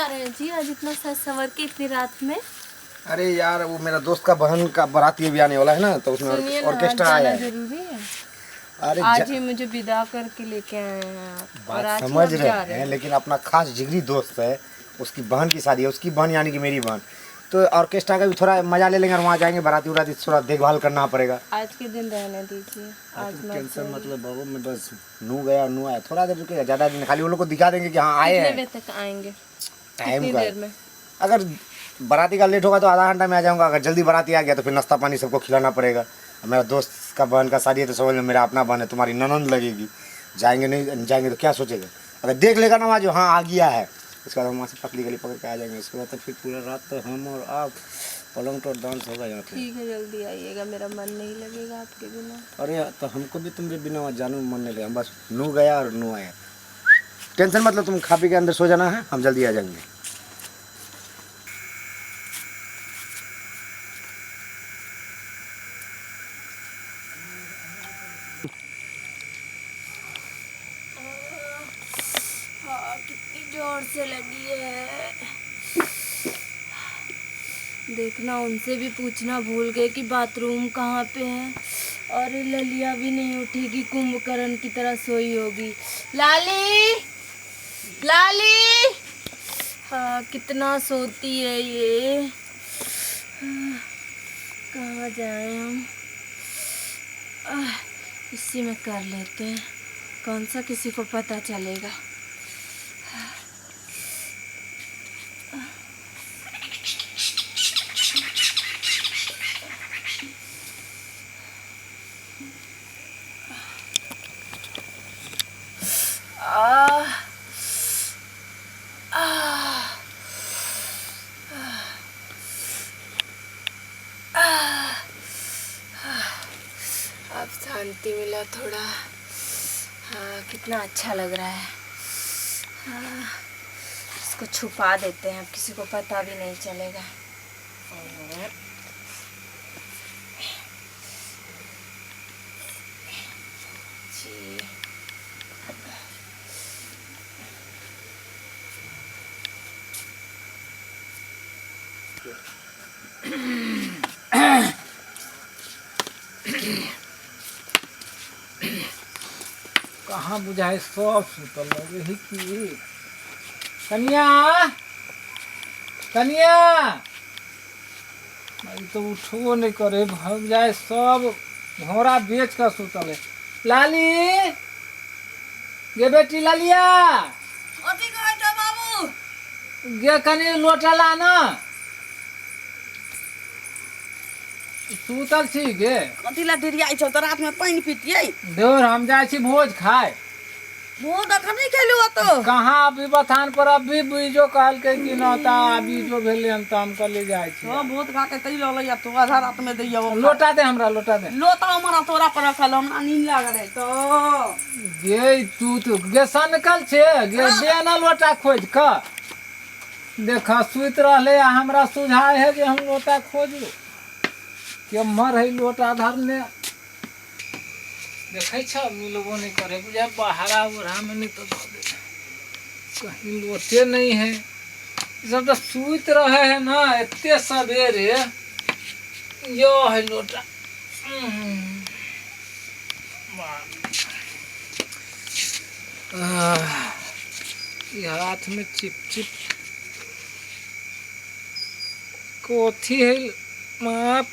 जा रहे हैं जी आज इतना सज संवर के इतनी रात में? अरे यार वो मेरा दोस्त का बहन का बाराती भी आने वाला है ना, तो उसमें सुनिए ना, आज ऑर्केस्ट्रा जाना आया है। जरूरी है। अरे आज ही मुझे विदा करके लेके आए हैं आप और बात आज ही समझ आप रहे जा हैं रहे हैं। लेकिन अपना खास जिगरी दोस्त है, उसकी बहन की शादी है, उसकी बहन यानी कि मेरी बहन, तो ऑर्केस्ट्रा का भी थोड़ा मजा ले लेंगे और वहाँ जाएंगे बाराती उराती थोड़ा देखभाल करना पड़ेगा। आज के दिन रहने दीजिए, आज मत टेंशन जाइए। मतलब बाबू मैं बस नू गया और नू आया, थोड़ा देर रुकेगा, ज़्यादा दिन खाली उन लोग को दिखा देंगे कि हाँ आए कितने हैं। बजे तक आएंगे? टाइम कितनी का देर में? अगर बाराती का लेट होगा तो आधा घंटा में आ जाऊंगा, अगर जल्दी बाराती आ गया तो फिर नाश्ता पानी सबको खिलाना पड़ेगा। मेरा दोस्त का बहन का शादी है तो समझ लो मेरा अपना बहन है, तुम्हारी ननंद लगेगी। जाएंगे नहीं जाएंगे तो क्या सोचेगा, अगर देख लेगा ना वहाँ जो हाँ आ गया है, उसके बाद हम वहाँ से पतली गली पकड़ के आ जाएंगे। उसके बाद तो फिर पूरा रात तो हम और आप पलंग पर डांस होगा यहाँ पे। ठीक है, जल्दी आइएगा, मेरा मन नहीं लगेगा आपके बिना। अरे तो हमको भी तुम्हारे बिना वहाँ जाने में मन नहीं लगा, हम बस नू गया और नू आया। टेंशन मतलब तुम खा पी के अंदर सो जाना है, हम जल्दी आ जाएंगे। हाँ, कितनी जोर से लगी है। देखना उनसे भी पूछना भूल गए कि बाथरूम कहाँ पे है। और ललिया भी नहीं उठेगी, कुंभकर्ण की तरह सोई होगी। लाली, लाली, हाँ कितना सोती है ये। हाँ, कहाँ जाए हम? आह, इसी में कर लेते हैं, कौन सा किसी को पता चलेगा। आह, आह, आह, अब शांति मिला थोड़ा। हाँ कितना अच्छा लग रहा है। हाँ, इसको छुपा देते हैं, अब किसी को पता भी नहीं चलेगा। जी कहाँ बुझाए सब सुतल लगे है की। कनिया, कनिया, ई तो उठबो नहीं करे, बुझाए सब घोड़ा बेच कर सुतल है। लाली गे बेटी लालिया, कथी कहै छौ बाबू? गे कनी लोटा ला ना। सुतल छी गे? कथी ला डिरियाइ छौ? तऽ रातमे पानि पीतियै। देवर हम जाइ छी भोज खाय। भोज अखन नहि खेलू तो? कहाँ अभी बथान पर अभी बीजो कहलकै कि न ता बीजो भेलै हन तऽ हम कहलियै जाइ छी। तो भोज खा के तै लऽ लैया तो आधा रात में दैया वो। लोटा दे हमरा, लोटा दे। लोटा हमरा तोरा पर रखल, हमरा नींद लागल है तो। गे तू तो गे सनकल छे गे, दे ना लोटा खोज कऽ। देख सुति रहले आ हमरा सुझाय है जे हम लोटा खोजू, केम्हर है लोटा धरने। देखै छ मिलबो नहीं करे, बुझाय बहरा उहरा में नहीं तो धऽ दे, कहीं लोटे नहीं है। ई सब तऽ सुति रहे है ना एते सवेरे। यो है लोटा। आह, ई हाथ में चिप चिप कथी है माप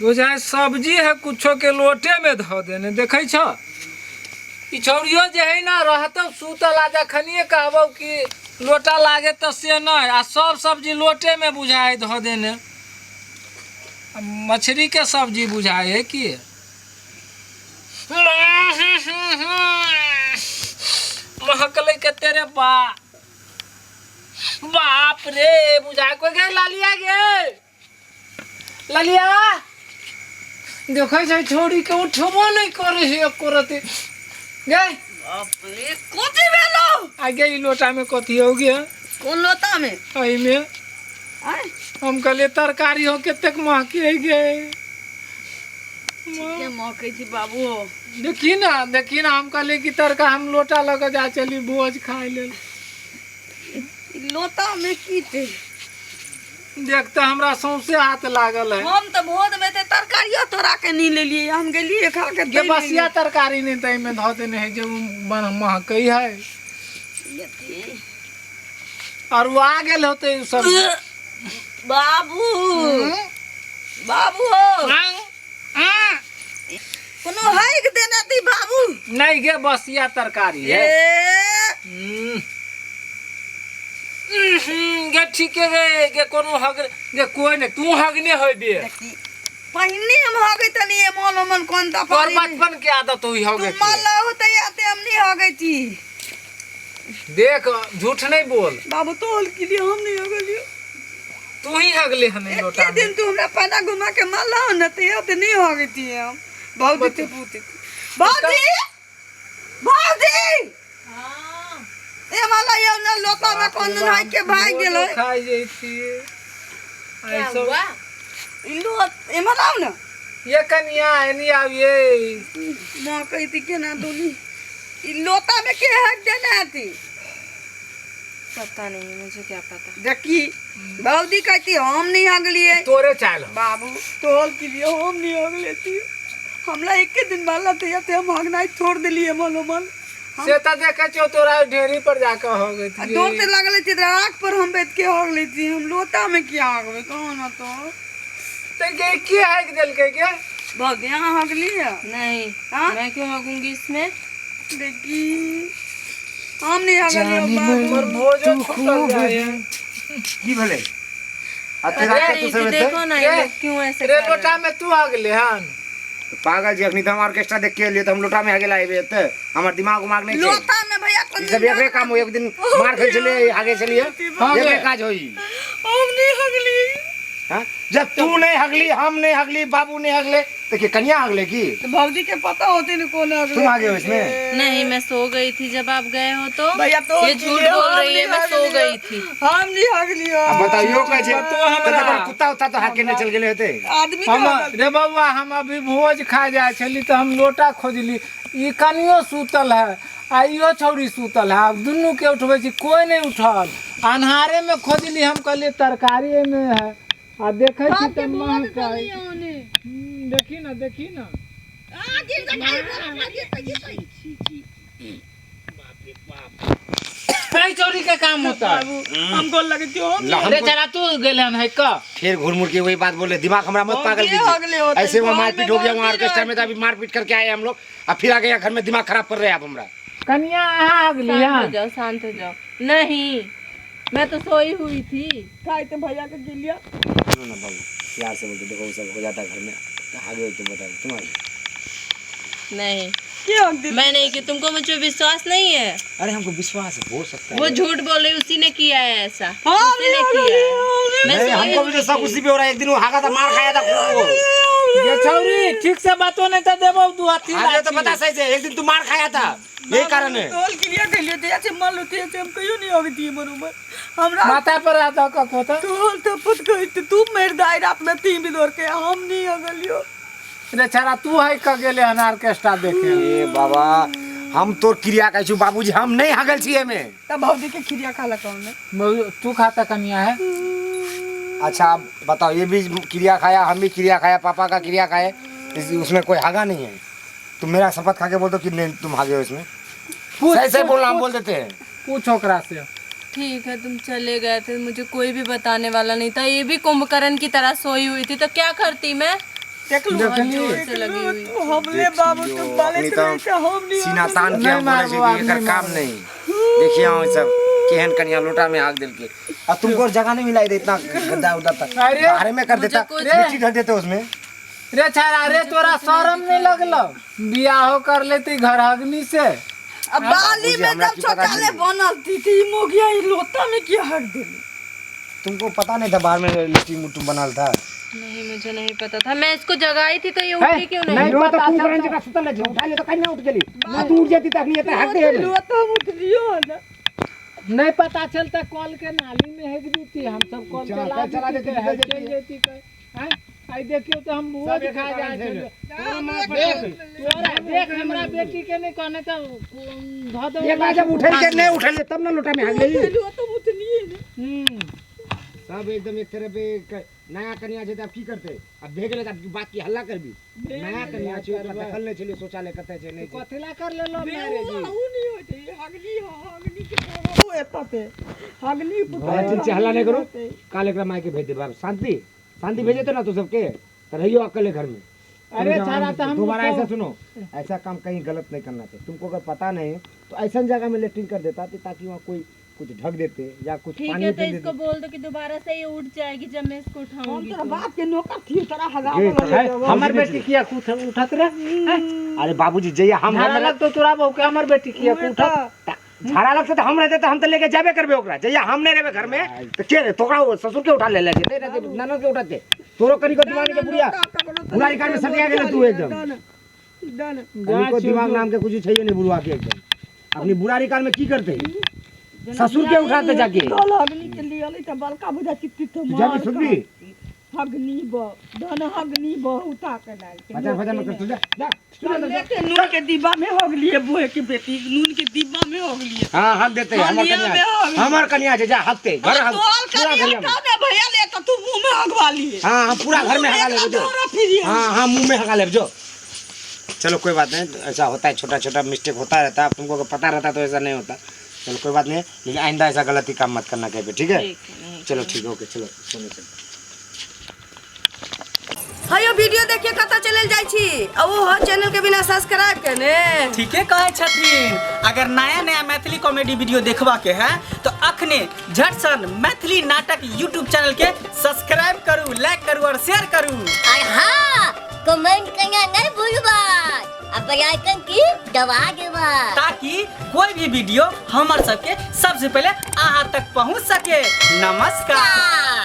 बुझाय सब्जी है कुछो के लोटे में धऽ देने। देखै छ ई छौड़ियो जे है ना रहतौ सुतल आ जखनिए कहबौ कि लोटा लागे तऽ से नहि, आ सब सब्जी लोटे में बुझाय धऽ देने। आ मछली के सब्जी बुझाय है कि महकलै कते रे बा, बाप रे बुझाय कोई गे लालिया गे ललिया। देखै छै छोड़ी के उठबो नहि करै है एको रति गे। बाप रे कथी भेलौ? आगे ई लोटा में कथी हो गया? कोन लोटा में? एहिमे। आँय? हम कहलियै तरकारी हो कतेक महकी है गे। के महकै छी बाबू? देखी ना, देखी ना, हम कहलियै कि तरका हम लोटा लऽ कऽ जा चली भोज खाय लेल। ई लोटा में की छै? देख तऽ हमरा सौंसे हाथ लागल है। हम तऽ भोज में ते तरकारियो तोरा के नहीं लेलिए, हम गेलिए खा के गे बसिया तरकारी नहीं तऽ एहिमे धऽ देने है जे महकै है। और वो आ गेल होते उ सब। बाबू बाबू हो कोनो हाइक देने दी बाबू। नहीं गे बसिया तरकारी है। ए गे ठीके गे गे कोनो हग गे कोई नहीं तू हगने होबे। देखी पहिने हम हगे तनी ए मन मन कोन ता तोर पानी बचपन के आदत हुई तू होगे। माला होते आते हम नहीं हगे थी। देख झूठ नहीं बोल बाबू तोल के लिए हम नहीं हगलियो। तू ही हगले हने लोटा एके में। दिन तू हमरा पाना घुमा के माला न ते आते नहीं हगे थी हम। बहुत ते पूते बाबूजी बाबूजी हाँ ए माला यो न लोटा में कोन दिन हाय के भाग गेलै। खाई जैती क्या ऐसा हुआ? इल्लू एमहर आउ न। ये कनिया एनी आविए। माँ कहती केना दुनी ई लोटा में के हक देने हती? पता नहीं मुझे क्या पता। देखी बाबूजी कहती हम नहीं हगलिए। तोरे चाल बाबू तोल के लिए हम नहीं हगले थी। हमला एके दिन माला ते ते हम हगनाई छोड़ देलिए मनो मन। से त देखे छो तोरा ढेरी पर जाके हो गई आ थी। डोर से लागल थी आँख पर हम बैठ के हग लेती। हम लोटा में क्या हगबे कहो ना तो। ते के की हग देलकै के? बाबू यहाँ हगली है? नहीं हाँ? मैं क्यों हगूंगी इसमें? देखी हम नहीं हगलिए बाबू। हमर भोजन छूटल जाए है। की भेलै? अते रात के तू सब एते देखो ना ये लोग क्यों ऐसे रे कर रहे लोटा में तू हगले हन? पागल जी अखनी तो हम ऑर्केस्ट्रा देख के एलियै तऽ हम लोटा में हगे आबे एते। हमर दिमाग उमाग नहीं छै। लोटा में भैया कोन ई सब एकरे काम होई। एक दिन मार खाइ छलियै हागे छलियै हाँ गे। एकरे काज होई। हम नहीं हगली। हाँ? जब तू नहीं हगली हम नहीं हगली बाबू नहीं हगले तो के कन्या हगले की? तो भौजी के पता होती न कौन हगले। तुम आगे हो इसमें? हैं? नहीं मैं सो गई थी जब आप गए हो तो। भैया तो ये झूठ बोल रही है, मैं सो गई थी। हम नहीं हगली। अब बताइयो कहै छै तो हमरा- तऽ कुत्ता उत्ता तो हाके नहीं चल गेले होते। आदमी के हम हगल। रे बउआ हम अभी भोज खा जाए छली तऽ हम लोटा खोजली। ई कनियो सुतल है आ इहो छौड़ी सुतल है। आब दुनू के उठबै छी कोई नहीं उठल। अन्हारे में खोजली हम कहलिए तरकारी एहिमे है आ देखै छी तऽ महकै। देखी ना देखी ना। कई चोरी के काम होता है। हम गोल लगे थी हम ला, रे हमको चला तू गेले हन है का? फिर घूर मुड़ के वही बात बोले। दिमाग हमारा मत पागल ये हगले कीजिए। होते, ऐसे वहाँ घर में मारपीट हो गया वहाँ गलती ऑर्केस्ट्रा में तो अभी मारपीट करके आए हम लोग और फिर आ गया घर में दिमाग खराब कर रहे हैं आप हमारा। कनिया अहाँ हगली शांत हो हन? जाओ शांत हो जाओ। नहीं मैं तो सोई हुई थी। खाए तो भैया के गिलिया। सुनो ना बाबू प्यार से बोलते देखो वो सब हो जाता है घर में आगे हो तो बताओ तुम आगे। नहीं के हग दे? मैं नहीं की। तुमको मुझ पे विश्वास नहीं है? अरे हमको विश्वास हो सकता है। वो झूठ बोल रही उसी ने किया है ऐसा। हम उसी ने नहीं किया है। मैं नहीं, सोई हमको भी हुई तो शक थी। उसी पे हो रहा है। एक दिन वो हागा था मार खाया था खूब वो। ये छौरी ठीक से बातो नहीं तो देबौ दू हाथी आगे तो लाठी। पता सही से एक दिन तू मार खाया था यही कारण है। तोल के लिए कहलिए ते अच्छे मान लो ते अच्छे हम कहियो नहीं हग दिए मरुमर। हमरा माथा पर आता कखो तो तोल तो पुत कहि तू मर दाई रात में तीन भी दौड़ के हम नहीं हगलियो। रे छाड़ा तू है क गेले हन ऑर्केस्ट्रा देखे? ए बाबा हम तोर क्रिया कहै छु बाबूजी हम नहीं हगल छी एमे। तब भौजी के खिरिया खाला कौन है? तू खाता कनिया है? अच्छा आप बताओ ये भी क्रिया खाया हम भी क्रिया खाया पापा का क्रिया खाए उसमें कोई हागा नहीं है। तुम मेरा शपथ खा के बोल दो कि नहीं तुम हागे हो इसमें। पूछ सही सही बोलना हम बोल देते हैं। पूछ ओकरा से। ठीक है तुम चले गए थे मुझे कोई भी बताने वाला नहीं था। ये भी कुंभकर्ण की तरह सोई हुई थी तो क्या करती मैं? देख लो देखली। जोर से लगी हुई। तू हमले बाबू तू बाले अपनी तो तो हम नहीं सीना तान के हम नहीं बोले छे मारबो, कि एकर नहीं काम नहीं। देखिए हम सब केहन कनिया लोटा में आग दिल के और तुमको और जगह नहीं मिला इधर इतना गद्दा उद्दा तक अरे, बाहर में कर मुझे देता कुछ- मिट्टी ढक देते उसमें। रे छाड़ा रे तोरा शरम नहीं लगलो बियाहो कर लेती घर अग्नि से? अब बाली बाबूजी, में हमरा जब की पता शौचालय चली? बनल थी थी मोगिया ई लोटा में क्या हक देली? तुमको पता नहीं था बाहर में लिट्टी मुट्टू बनल था? नहीं मुझे नहीं पता था। मैं इसको जगाई थी तो ये उठी क्यों नहीं? नहीं तो पता कुंभकर्ण चलता। जगह सुतल रहे उठा ले तो कहीं ना उठ गेली। ना तू उठ जाती त अखनी एते हक दे। लोटा में उठलियो ना। नहीं पता चलता कल के नाली में हेक देती हम सब कल चला- चला चला देती देती, है, निकल चल जाती। जाती कहीं। हैं? आई देखियो तो हम सब भोज एक खा कारण जाए छै। छलियै। तोरा देख हमरा बेटी के नहीं कहने तो धऽ दे एक बार जब उठल के नहीं उठल तब ना लोटा में हग गई। लोटा में उठलिए। ने। सब एकदम एक तरह पे नया कनिया छै तऽ आब की करतै? आब भए गेलै तऽ आब बात की हल्ला करबी? नया कनिया छै, ओकरा देखल नहि छलै शौचालय कतऽ छै नहि छै। कथी ला कर लेलो मैरेज? उ नहीं होय छै, हगनी हो, हगनी के ओ एतऽ ते हगनी पुतोह। ठीक छै, हल्ला नहि करू। काल एकरा मायके भेज देबै। आब शांति शांति भेजेतै ने तू सबके तऽ रहियो अकेले घर में। अरे छाड़ा तो हम दोबारा ऐसा सुनो, ऐसा काम कहीं गलत नहीं करना चाहिए। तुमको अगर पता नहीं है तो ऐसा जगह में लेटरिन कर देता ताकि वहाँ कोई कुछ ढक देते या कुछ ठीक पानी है, तो फेंक इसको देते। बोल दो कि दोबारा से ये उठ जाएगी जब मैं इसको हम उठाऊंगी तोरा तो। बाप के नौकर थी, तोरा हगा ये वाला है, ले जाबो। हमर बेटी किया कूथ उठत रे? अरे बाबूजी जइया हम झाड़ा लगतो तोरा बहू के, हमर बेटी किया उहे उठत? तऽ। झाड़ा लगते तो हम रहते तो हम तो लेके जाबे करबे ओकरा। जइया हम नहीं रहबे घर में तो के रे तोरा वो ससुर के उठा ले ले जेते, नहीं तो ननद के उठाते। तोरो कनी को दिमाग के बुढ़िया बुढ़ारी कान में सटिया गेले तू एकदम। Done done. कनी को दिमाग नाम के कुछ छैये नहीं बुढ़वा के एकदम। अपनी बुढ़ारी काल में की करते? ससुर के उठाते जाके। कल हगनी के लिए अलै तऽ बलका बुझा चित्ती तो तू जाबी सुनबी? हगनी ब धन हगनी ब उठा के लाल के भजन भजन मत कर तू, जा जा सुन अंदर जा। लेके नून के डिब्बा में हगलिए, बोए के बेटी नून के डिब्बा में हगलिए। हाँ हक देते हैं, हमर हलिया कनिया में हक। हमर कनिया छै, जा हकते घर हक तोहर पूरा कनिया घर में। का ने भैया ले तो तू मुंह में हगवा लिए। हाँ हाँ पूरा घर में हगा लेबे जो। दौरा फिरी। हाँ हाँ मुंह में हगा लेबे जो। चलो कोई बात नहीं, ऐसा होता है, छोटा छोटा मिस्टेक होता रहता है। अब तुमको अगर पता रहता तो ऐसा नहीं होता। चलो कोई बात नहीं, लेकिन आइंदा ऐसा गलती काम मत करना कहीं पे, ठीक है? चलो ठीक है, ओके चलो चलो चलो। हयो वीडियो देखिए कतऽ चलल जाइ छी आ ओ हो चैनल के बिना सब्सक्राइब केने। ठीके कहै छथिन। अगर नया नया मैथिली कॉमेडी वीडियो देखबा के है तो अखने झटसन मैथिली नाटक यूट्यूब चैनल के सब्सक्राइब करू, लाइक करू और शेयर करू। और हाँ, कमेंट करना नहीं भूलबा आ बेल आइकन की दबा देबा, ताकि कोई भी वीडियो हमर सबके सबसे पहले अहाँ तक पहुँच सके। नमस्कार।